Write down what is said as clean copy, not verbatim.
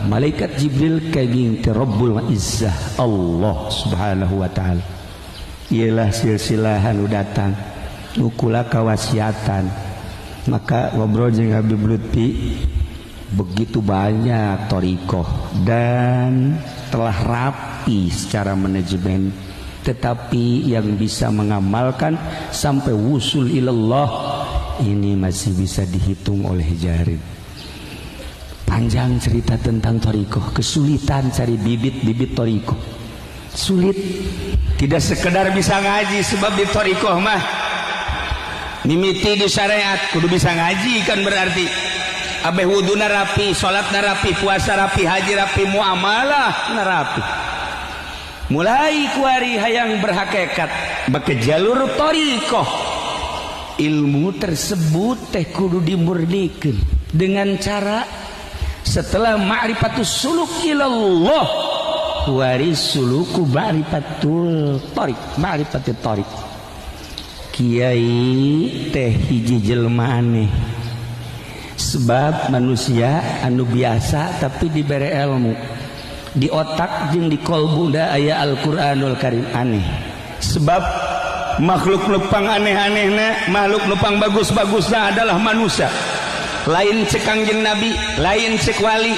Malaikat Jibril kenging ti Rabbul Izzah, Allah Subhanahu wa taala. Ialah silsilah anu datang nu kula kawasiatan. Maka ngobrol jeung Habib Lutfi, begitu banyak thoriqoh dan telah rapi secara manajemen, tetapi yang bisa mengamalkan sampai wusul ilallah ini masih bisa dihitung oleh jari. Panjang cerita tentang thoriqoh, kesulitan cari bibit-bibit thoriqoh sulit, tidak sekedar bisa ngaji, sebab di thoriqoh mah mimiti di syariat kudu bisa ngaji kan. Berarti abeh wuduna rapi, salatna rapi, puasa rapi, haji rapi, muamalah rapi. Mulai kuari hayang berhakikat bake jalur thoriqoh, ilmu tersebut teh kudu dimurnikan dengan cara setelah ma'rifatus suluk ilallah, kuari suluku ma'rifatul thoriq, ma'rifatul thoriq. Kiai teh hiji jelma aneh, sebab manusia anu biasa tapi diberi ilmu di otak jeung di kolbu da aya Al-Qur'anul Karim. Aneh, sebab makhluk nu pang aneh-anehna, makhluk nu pang bagus-bagusna adalah manusia. Lain cek Kangjeng Nabi, lain cek wali.